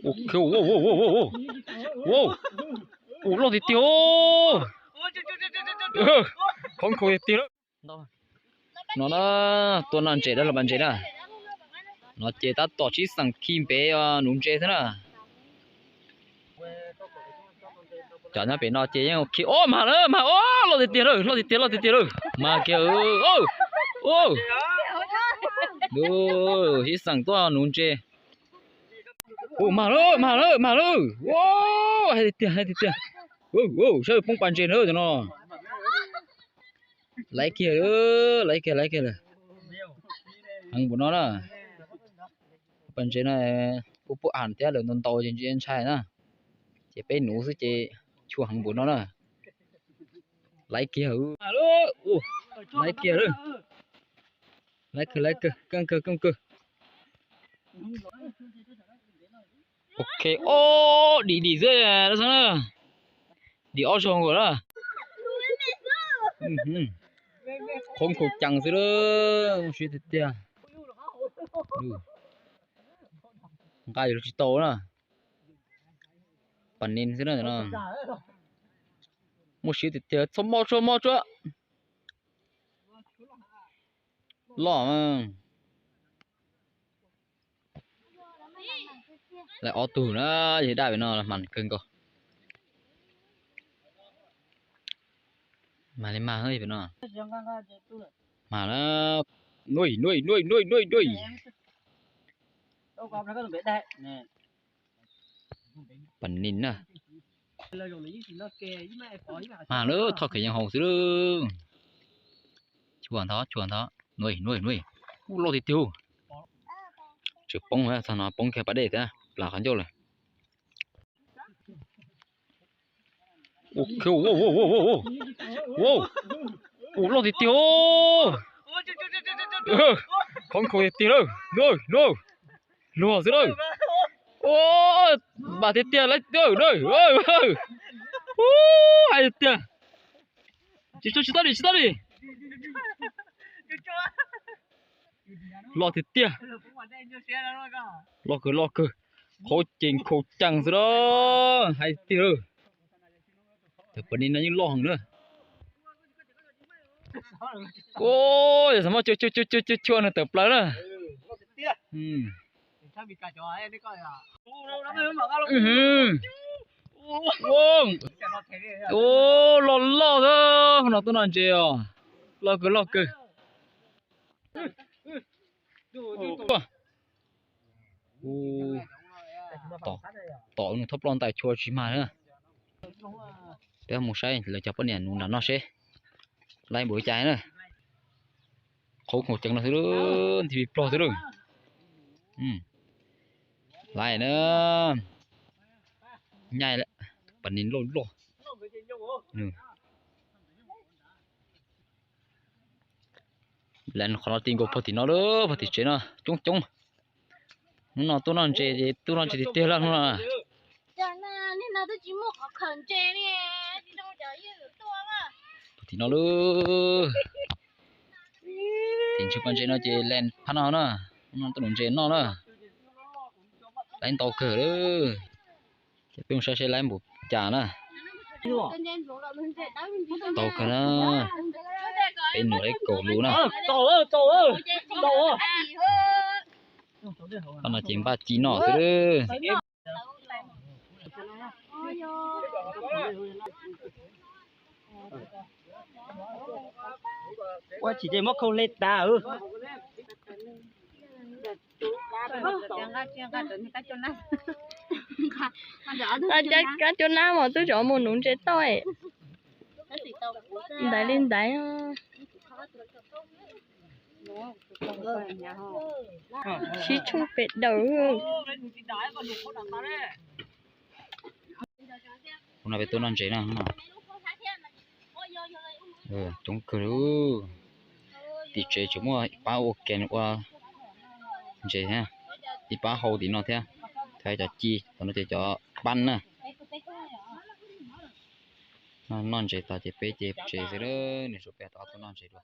Ua, ua, ua, ua, ua, ua, loj tiag tiag. Khov kho tiag tiag. No na, tua noj ntses dab los pas ntses na. No ces tab tom sib xeem khi npev nuv ntses xwb na. Cov nyob pem no ces yeej khi, o, mag lawm, mag, o, loj tiag tiag lawm, loj tiag tiag, loj tiag tiag lawm, mag kiag. Sib xeem tuaj nuv ntses. Ua, mag lawm, mag lawm, mag lawm. Ua, hais tiag tiag, hais tiag tiag. Saib poob pas ntses na cov no. Laiv kiag, laiv kiag, laiv kiag lawm. Heev npaum no na. Pas ntses no kuj pub am thiab lawm, ntau ntau ces ntsia ntshai na. Ces peb nuv xwb ces chua heev npaum no na. Laiv kiag, laiv kiag lawm. Laiv kawg, laiv kawg, keej kawg, keej kawg. Ok, o, dim dim xwb na. Dim ob zaug nkaus na. Qhov khaus cees xwb lawm, siab tiag tiag. Nqa yuav tsis tau na. Pas nis xwb na no. Muaj siab tiag tiag, txhob mob tsuag, mob tsuag. Loj. Lawv ob tug na, yog daj pem no mas kawg nkaus. Mag li mag pem no. Mag na. Nuj, nuj, nuj, nuj, nuj, nuj. Pas nis na. Mag lawm, thoj khev yeej haus xwb lawm. Chua ntho, chua ntho. Nuj, nuj, nuj. Ub, loj tiag tiag. Tseem poob, txog no poob kiag pas dej thiab, plam qhov ncauj lawm. Ua, ua, ua, ua, ua, ua, loj tiag tiag. Khov kho tiag tiag lawm. Luag xwb lawm. Ua, npam tiag tiag lawm. Ua, hais tiag. Tsis tso, tsis tau li, tsis tau li. Loj tiag tiag. Loj kawg, loj kawg. Qhov ces khaus cees xwb da. Hais tiag lawm. Tus pas nis no yeej loj heev na. Ua, yog xav muab chua chua nws tawm plaws na. Ua, loj loj xwb, no tuaj noj ntses os. Loj kawg, loj kawg. Tom nws thob ploj ntais chua tsis mag na. Peb mus saib lawv cov poj niam nuv nram no seb laib npaum li cas na. Qhov khaus cees no xwb, nti plog xwb lawm. Laib na. Nyaij lawm, pas nis loj loj. Lawv qhov no ti nkaus pog tim no lawm, pog tim tsev no coob coob. Hnub no tuaj noj ntses ces tuaj noj ntses tiag tiag lawm hnub no. Pog tim no lawm. Tim ntsis poj ntses no ces lees phab no na. Hnub no tuaj nuv ntses noj na. Laib ntau kawg lawm. Ces peb mus saib seb laib npaum cas na. Ntau kawg na. Peb nuv laib kaum lus na. Pab no ces npaj ci noj xwb. Ua tsis ces muab khau hle tas. Kab cov nab mas twb tseem mus nuv ntses toj. Ntaiv li ntaiv. Sib tshooj pem daws. Hnub no peb tuaj noj ntses na. Coob kawg li. Tim tsev tseem muaj ib pab ua ke ua ntses thiab, ib pab hau tim no thiab, thiab cov ci, tom no ces cov pab na. Noj ntses tas ces peb ces tsev xwb, nws tsuas peb tau ob tug noj ntses dua.